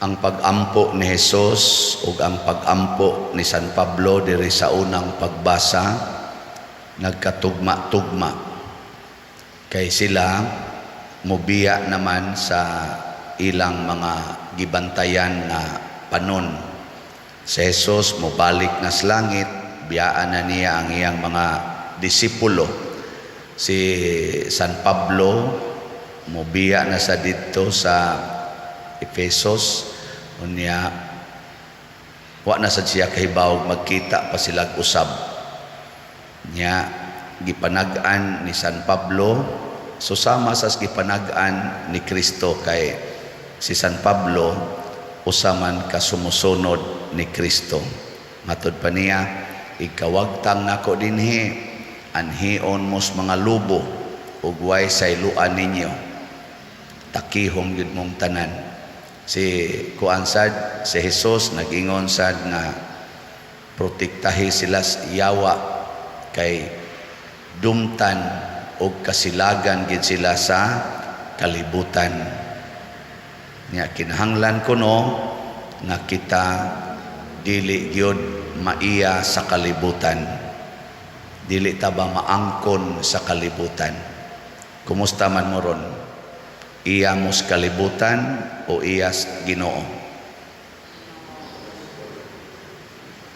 Ang pag-ampo ni Jesus ug ang pag-ampo ni San Pablo diri sa unang pagbasa nagkatugma-tugma kay sila mobiya naman sa ilang mga gibantayan nga panon. Si Jesus mobalik na sa langit, biyaan na niya ang iyang mga disipulo. Si San Pablo mobiya na sa didto sa Ephesus, unya wa na sad siya kahibaw magkita pa sila usab. Nya gipanag-an ni San Pablo, susama sa gipanag-an ni Kristo, kay si San Pablo usa man ka sumusunod ni Kristo. Matod pa niya, "Ikawagtang nako dinhi, anhion mos mga lubo ug way sayloan ninyo, takihong gyud mong tanan." Si kuan sad, si Jesus nag-ingon sad nga protektahi sila sa yawa kay dumtan og kasilagan gid sila sa kalibutan. Nya kinahanglan kuno nga kita dili gyud maiya sa kalibutan, dili ta ba maangkon sa kalibutan. Kumusta man mo ron? Iya mos kalibutan o iyas Ginoo?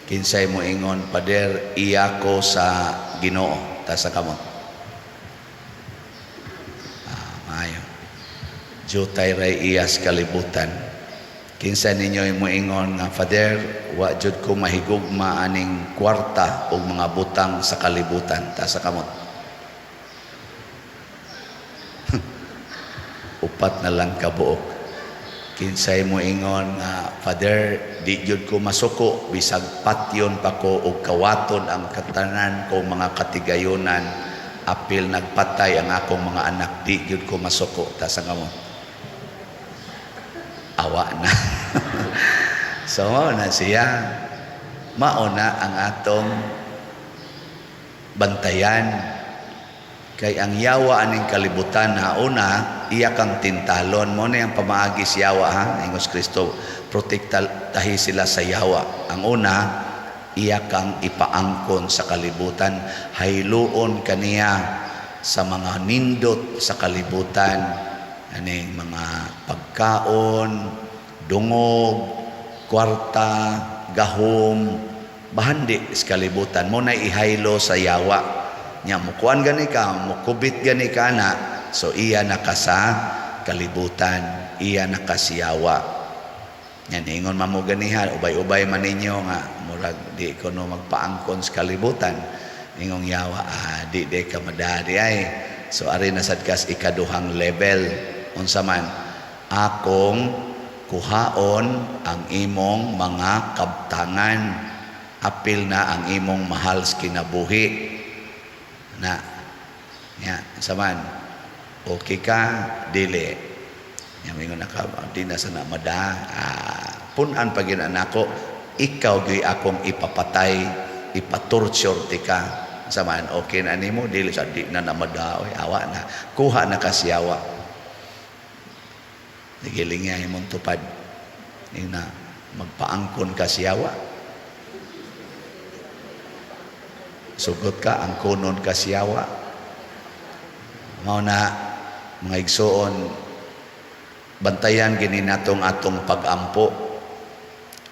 Kinsay mo ingon, "Pader, iya ko sa Ginoo"? Taas kamot. Ah, maayo. Jutay ray iyas kalibutan. Kinsa ninyo mo ingon nga, "Father, wa jud ko mahigugma aning kwarta o mga butang sa kalibutan"? Taas kamot. Upat na lang kabuok. Kinsay mo ingon nga, "Father, di jud ko masuko bisag patyon pa ko og kawaton ang katanan ko mga katigayonan, apil nagpatay ang akong mga anak, di jud ko masuko"? Taas ang kamot. Awa na. So mao na siya, mao na ang atong bantayan, kay ang yawa aning kalibutan na una iya kang tintalon. Mo na ang pamaagi si yawa, ha. Ingos Kristo, protektahi sila sa yawa. Ang una, iya kang ipaangkon sa kalibutan, hayluon kaniya sa mga nindot sa kalibutan, aning mga pagkaon, dungog, kwarta, gahom, bahandi sa kalibutan. Mo na ihaylo sa yawa. Nya mukuan gani ka, mukubit gani ka na, so iya na ka sa kalibutan, iya na ka siyawa. Nya ningon man mo ganihan, ubay-ubay man ninyo nga murag di ko no magpaangkon sa kalibutan. Ingong yawa, "Ah, di di ka madadi ay." So ari na sad kas ikaduhang level. Unsa man? Akong kuhaon ang imong mga kabtangan, apil na ang imong mahal sa kinabuhi na. Nya saman, okay ka dili? Nya mingon na ka, "Di na sana mada." Ah, pun-an pa gyud nako, ikaw gyud akong ipapatay, ipatorture tika. Saman, okay na nimo dili? Sa di na namada oy. Awa na, kuha na ka siyawa. Giling niya imong tupad na magpaangkon ka siyawa. Sugot ka, angkonon ka siyawa. Mao na, mga igsuon, bantayan gini natong atong pag-ampo.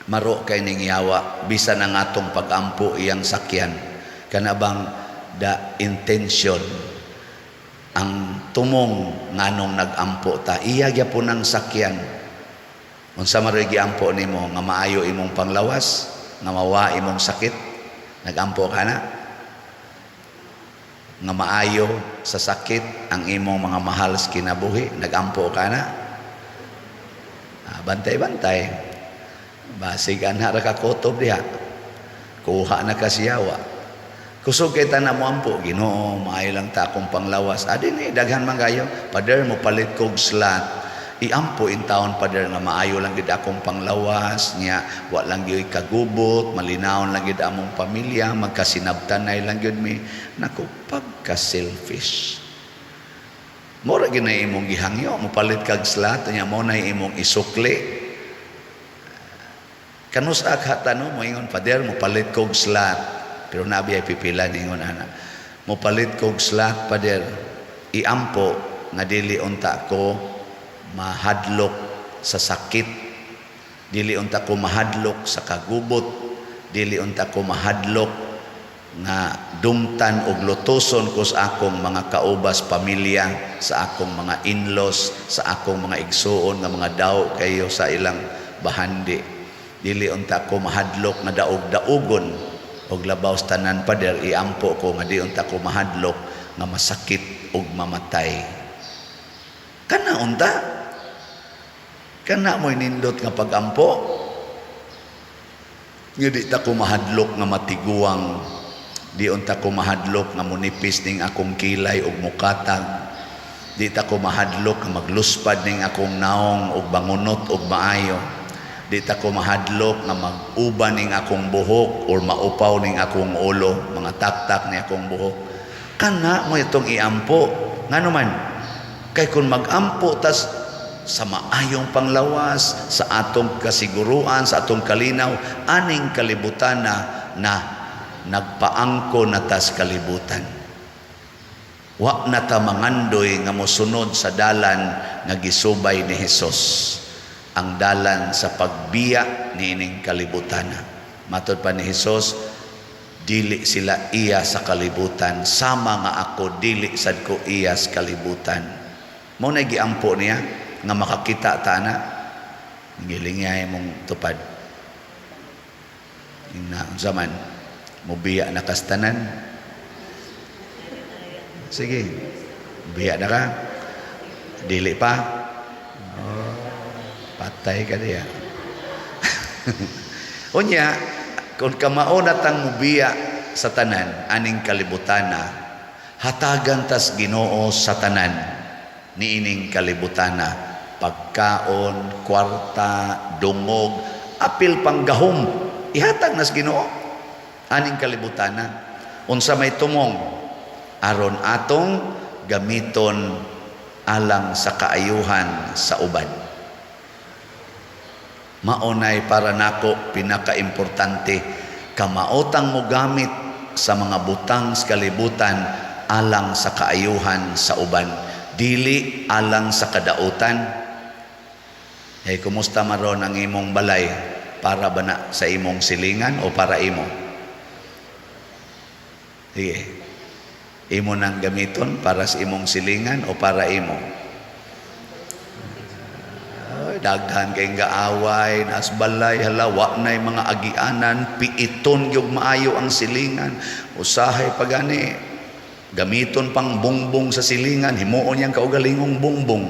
Maro kay ning yawa, bisan ang atong pag-ampo iyang sakyan. Kana bang the intention, ang tumong nganong nag-ampo ta, iya gyapon ang sakyan. Unsa man ro'y giampo nimo? Nga maayo imong panglawas, nga mawa imong sakit, nag-ampo ka na? Nga maayo sa sakit ang imong mga mahal sa kinabuhi, nag-ampo ka na? Ah, bantay-bantay. Basig anha ra ka kutob diha. Kuha na ka siyawa. Kusog kay tanan mo ampo, "Ginoo, maayo lang ta akong panglawas." Adi ni daghan man kayo. "Pader, mo palit kog slot." Iampo in taon, "Pader, nga maayo lang gid akong panglawas nya, wa lang gyud kagubot, malinawon lang gid among pamilya, magkasinabtanay lang gyud mi." Nako, pagka selfish. Mora gyud na imong gihangyo, mo palit kag slot nya mo na imong isukli. Kanus ka no moingon, "Father, mopalit kog slot." Pero nabi ay pipila ningon ana. "Mopalit kog slot, Father. Iampo nga dili unta ko mahadlok sa sakit. Dili unta ko mahadlok sa kagubot. Dili unta ko mahadlok nga dumtan og lutuson ko sa akong mga kaubas pamilya, sa akong mga in-laws, sa akong mga igsuon nga mga daw kayo sa ilang bahandi. Dili unta ko mahadlok nga daog-daugon og labaw sa tanan, Father, iampo ko nga di unta ko mahadlok nga masakit og mamatay." Kana unta, kana mo'y nindot nga pagampo, nga di ta ko mahadlok nga matiguang, di unta ko mahadlok nga munipis ning akong kilay og mukatag, di ta ko mahadlok nga magluspad ning akong naong og bangunot og maayo, di ta ko mahadlok nga mag-uba ning akong buhok or maupaw ning akong ulo, mga taktak ni akong buhok. Kana mo itong iampo. Ngano man? Kay kung magampo tas sa maayong panglawas, sa atong kasiguruan, sa atong kalinaw, aning kalibutan na na nagpaangko na tas kalibutan. Wa na ta mangandoy nga mosunod sa dalan nga gisubay ni Hesus, ang dalan sa pagbiya niining kalibutan. Matod pa ni Hesus, dili sila iya sa kalibutan sama nga ako dili sad ko iya sa kalibutan. Mao na giampo niya nga makakita ta na gilingay mong tupad. Na unsa man, mubiya na kastanan? Sige, biya na ka? Dili pa? Oh, patay ka diya. Unya, kung kamao na tang mubiya sa tanan, aning kalibutana, hatagan tas Ginoo sa tanan niining kalibutana, pagkaon, kwarta, dungog, apil panggahom, ihatag nas Ginoo aning kalibutana. Unsa may tumong? Aron atong gamiton alang sa kaayuhan sa uban. Maunay para nako pinakaimportante, kamaotang mo gamit sa mga butang sa kalibutan alang sa kaayuhan sa uban, dili alang sa kadautan. Eh, kumusta maron ang imong balay? Para ba na sa imong silingan o para imo? Sige. Imo nang gamiton para sa imong silingan o para imo? Ay, daghan kay gaaway nas balay, hala, wa nay mga agianan, piiton gyud maayo ang silingan. Usahay pa gani gamiton pang bungbong sa silingan, himuon niyang kaugalingong bungbong.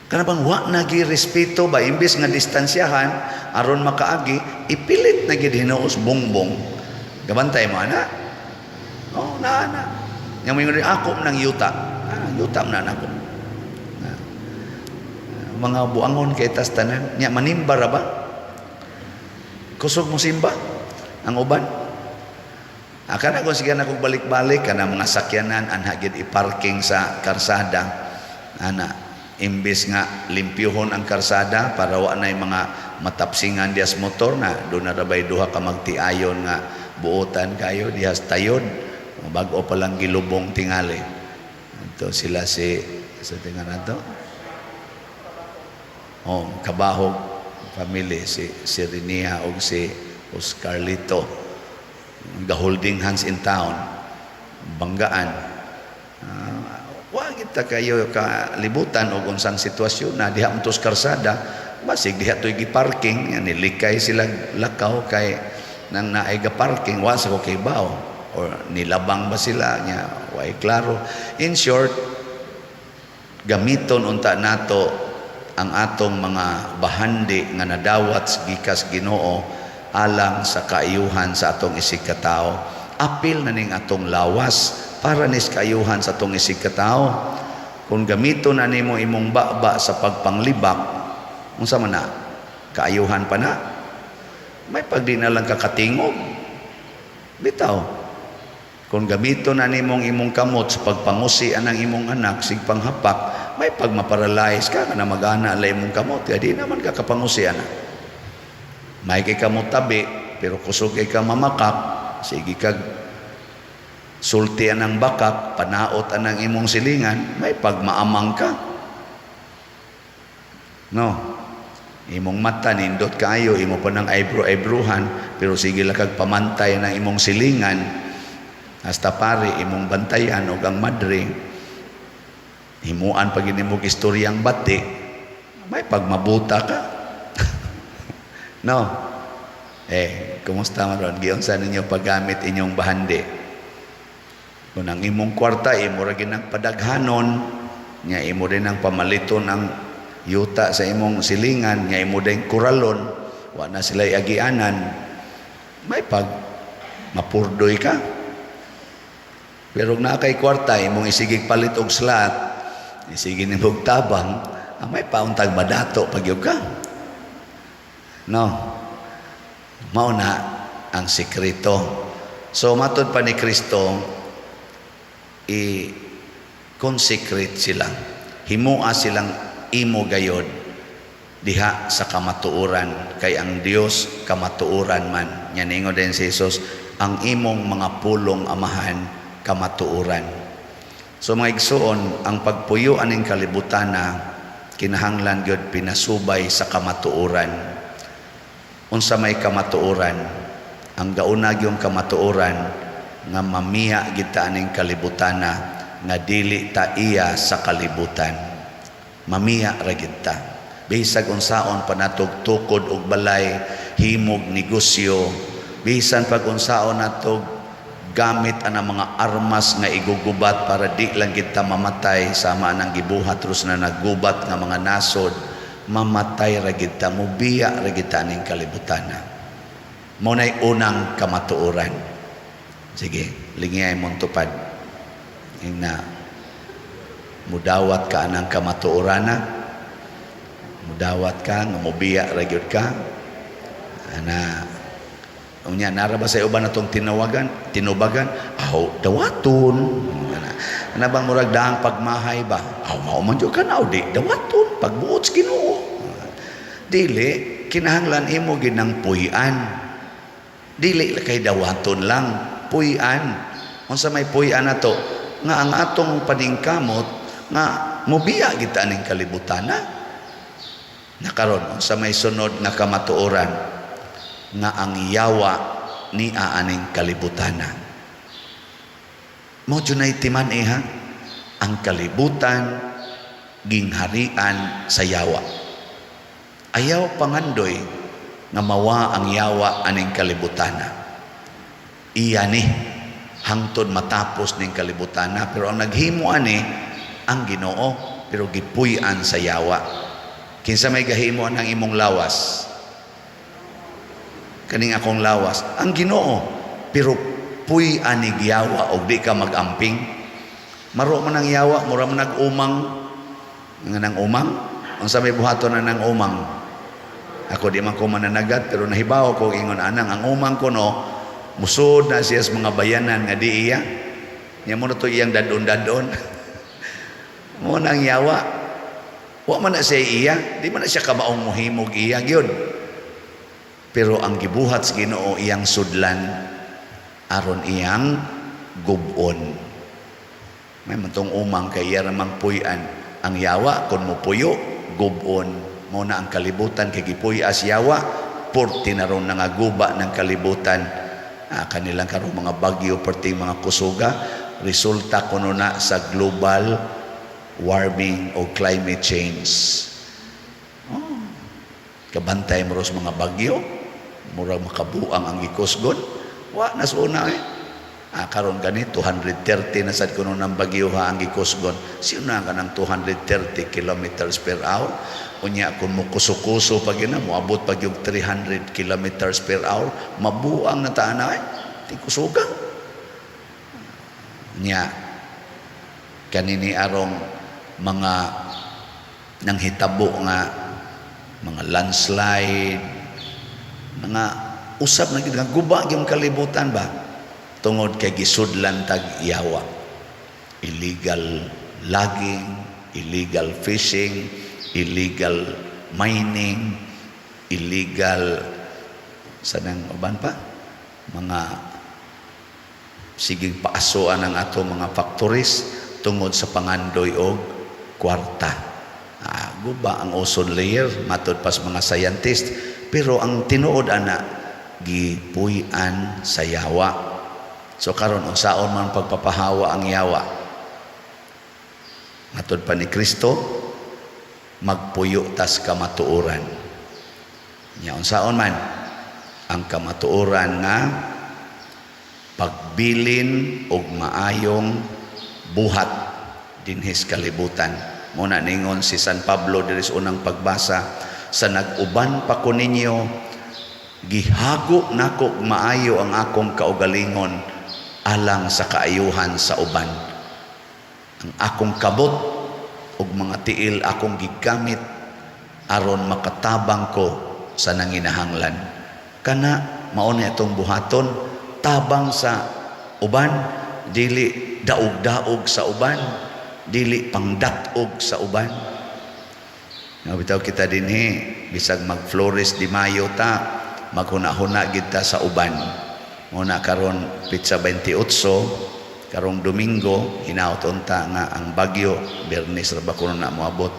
Kana bang wa na gi respeto ba? Imbes nga distansyahan aron makaagi, ipilit na gid hinuos bungbong. Gabantay mo ana. Oh, na na. Yang moingon, "Ako nang yuta." Ah, yuta na nako. Ah. Mga buangon kay tas tanan. Nya manimba ra ba? Kusog mo simba ang uban. Ah, kana kung sige na kong balik-balik kana mga sakyanan anha gid i-parking sa karsada. Ana, imbes nga limpyuhon ang karsada para wa nay mga matapsingan dias motor na doon na rabay duha ka magtiayon nga buotan kayo dihas tayod, bag-o pa lang gilubong tingali. Ito sila si sa tingan nato. Oh, kabahog family, si si Rinia og si Oscarlito, the holding hands in town, banggaan. Wa kita kayo kalibutan og unsang sitwasyon na diha mo karsada, basig diha to'y gi-parking yan, nilikay sila lakaw kay nang naay ga parking, wa sa ko kibaw or nilabang ba sila nya, way klaro. In short, gamiton unta nato ang atong mga bahandi nga nadawat sa gikas Ginoo alang sa kaayuhan sa atong isig katao. Apil na ning atong lawas, para nis kaayuhan sa atong isig katao. Kung gamiton na nimo imong baba sa pagpanglibak, unsa man na? Kaayuhan pa na? May pagdi na lang kakatingog bitaw. Kung gamiton na nimong imong kamot sa pagpangusi anang imong anak sig panghapak, may pag maparalyze ka na magana la imong kamot kaya di naman ka kapangusi ana. May kay ka motabi pero kusog kay ka mamakak, sige kag sulti anang bakak, panaot anang imong silingan, may pagmaamang ka. No? Imong mata nindot kaayo, imo pa ng eyebrow-eyebrowan, pero sige lang kag pamantay ng imong silingan, hasta pare imong bantayan og ang madre, himuan pag inimog istoryang bati, may pagmabuta ka. No? Eh, kumusta man ron? Giunsa ninyo paggamit inyong bahandi? Kung ang imong kwarta, imo ra ginang padaghanon, nya imo din ang pamaliton ang yuta sa imong silingan, nya imo din kuralon, wa na sila agianan, may pag mapurdoy ka. Pero kung naa kay kwarta, imong isigig palit og slot, isige nimog tabang, may pauntag madato pagyud ka. No? Mao na ang sekreto. So matod pa ni Kristo, i-consecrate sila. Himua silang imo gayod diha sa kamatuoran, kay ang Dios kamatuoran man. Nya ningon din si Jesus, "Ang imong mga pulong, Amahan, kamatuoran." So mga igsuon, ang pagpuyo aning kalibutan na kinahanglan gyud pinasubay sa kamatuoran. Unsa may kamatuoran? Ang gauna gyung kamatuoran nga mamiha gid ta aning kalibutana nga dili ta iya sa kalibutan. Mamiha ra gid ta. Bisag unsaon pa natog tukod og balay, himog negosyo, bisan pag unsaon natog gamit ang mga armas nga igugubat para di lang kita mamatay sama nang gibuhat rus na naggubat nga mga nasod, mamatay ra gid ta, mubiya ra gid ta aning kalibutana. Mao nay unang kamatuoran. Sige, lingiyay mong tupad. Ingna mudawat ka anang kamatuorana, mudawat ka nga mubiya ra gyud ka ana. Unya, nara ba sa uban natong tinawagan, tinubagan, aw dawaton? Ana, ana bang murag daang pagmahay ba? Aw mao man jud ka na, aw di dawaton pagbuot sa Ginoo. Dili, kinahanglan imo ginang puy-an. Dili kay dawaton lang, puy-an. Unsa may puy-an nato? Nga ang atong paningkamot nga mubiya kita aning kalibutana. Nakaron, unsa may sunod nga kamatuoran? Nga ang yawa ni aaning kalibutana. Mo junay timan ha, ang kalibutan gingharian sa yawa. Ayaw pangandoy nga mawa ang yawa aning kalibutana. Iya ni hangtod matapos ning kalibutana, pero ang naghimo ani ang Ginoo, pero gipuy-an sa yawa. Kinsa may gahimo ang imong lawas? Kaning akong lawas, ang Ginoo, pero puy-an ni yawa og di ka magamping. Maro man ang yawa, mura man nag-umang. Nga nang umang, unsa may buhaton na nang umang? Ako di man ko mananagat, pero nahibaw ko ingon anang ang umang ko, no, musod na siya sa mga bayanan nga di iya nya mo na to iyang dadon-dadon. Mo nang yawa, wa man na siya iya, di man na siya kamaong mohimog iya gyud, pero ang gibuhat sa Ginoo, iyang sudlan aron iyang gubon. May mantong umang kay iya ramang puy-an. Ang yawa kon mopuyo, gubon. Mo na ang kalibutan kay gipuy-as yawa, purti na ron nangaguba ng kalibutan. Kanilang karong mga bagyo, perti mga kusuga, resulta kuno na sa global warming o climate change. Oh. Kabantay mo ros mga bagyo, murag makabuang ang gikusgon. Wa nas una eh. Karon gani 230 na sad kuno ng bagyo ha ang gikusgon. Siuna ka ng 230 kilometers per hour. Unya kung mo kuso-kuso pag yun na, moabot pag yung 300 kilometers per hour, mabuang na taan na eh. Di kusuga. Nya, kanini arong mga nanghitabo nga mga landslide, mga usab na gid nga guba yung kalibutan ba, tungod kay gisudlan tag yawa. Illegal logging, illegal fishing, illegal mining, illegal Sa nang uban pa mga siging paasoan ang ato mga factories tungod sa pangandoy og kwarta. Guba ang ozone layer matud pa sa mga scientist, pero ang tinuod ana gipuy-an sa yawa. So karon, unsaon man pagpapahawa ang yawa? Matud pa ni Kristo, magpuyo tas kamatuoran. Nya unsaon man ang kamatuoran? Nga pagbilin og maayong buhat dinhi sa kalibutan. Mao na ningon si San Pablo diri sa unang pagbasa, "Sa nag-uban pa ko ninyo, gihago nako maayo ang akong kaugalingon alang sa kaayuhan sa uban. Ang akong kabot ug mga tiil akong gigamit aron makatabang ko sa nanginahanglan." Kana mao na itong buhaton, tabang sa uban, dili daog-daog sa uban, dili pangdat-og sa uban. Nga bitaw kita dinhi, bisag mag-Flores de Mayo ta, maghuna-huna gid ta sa uban. Mao na karon petsa 28 karong Domingo, hinaut unta nga ang bagyo, Biyernes ra ba kuno na moabot,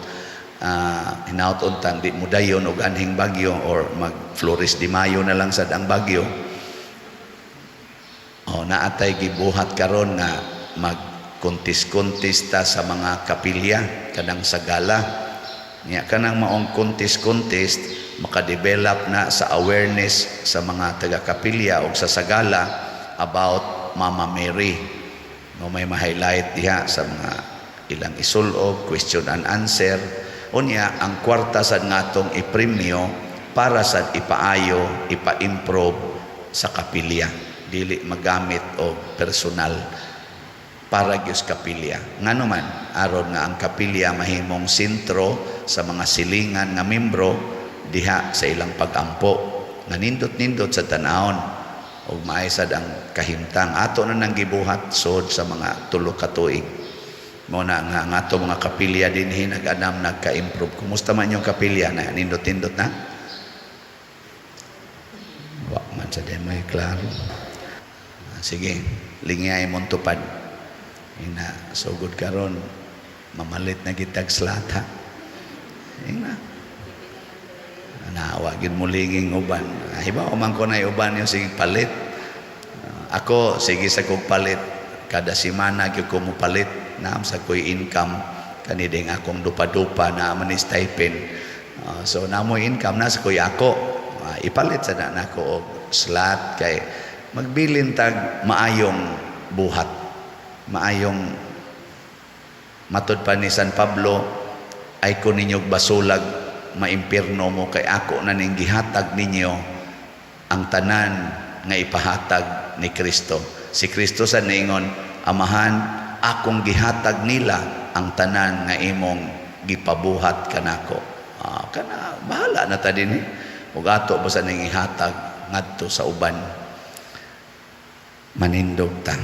hinaut unta di modayon og anhing bagyo or mag Flores de Mayo na lang sad ang bagyo. Oh, naatay gibuhat karon nga mag contest-contest ta sa mga kapilya kanang sa gala. Nya kanang maong contest-contest, makadevelop na sa awareness sa mga taga-kapilya o sa sagala about Mama Mary. No, may ma-highlight diha sa mga ilang isulob, question and answer. Unya, ang kwarta sad ngatong ipremyo para sad ipaayo, ipa-improve sa kapilya. Dili magamit og personal, para gyud sa kapilya. Ngano man, aron nga ang kapilya mahimong sentro sa mga silingan nga membro diha sa ilang pagampo. Nga nindot-nindot sa tanawon ug maay sad ang kahimtang ato na nang gibuhat sod sa mga 3 ka tuig. Mao na nga ang ato mga kapilya dinhi nag-anam, nagka-improve. Kumusta man yung kapilya na? Nindot-nindot na? Wa man sa may klaro. Sige, lingyay mong tupad. Ina, sugod karon mamalit na gitag slata. Ina. Nawa gid mo linging uban. Hibaw man ko na uban yung sige palit. Ako sige sa kog palit, kada semana gyud ko mo palit, naam sa ko'y income kani ding akong dupa-dupa na man ni stipend. So namoy income na sa ko'y ako. Ipalit sa na nako og slot kay magbilin tag maayong buhat, maayong. Matud pa ni San Pablo, "Ay ko ninyo basulag, maimpirno mo kay ako na ning gihatag ninyo ang tanan nga ipahatag ni Kristo." Si Kristo sa ningon, "Amahan, akong gihatag nila ang tanan nga imong gipabuhat kanako." Kana bahala na ta dinhi. Ug ato ba sa ning ihatag ngadto sa uban. Manindog ta.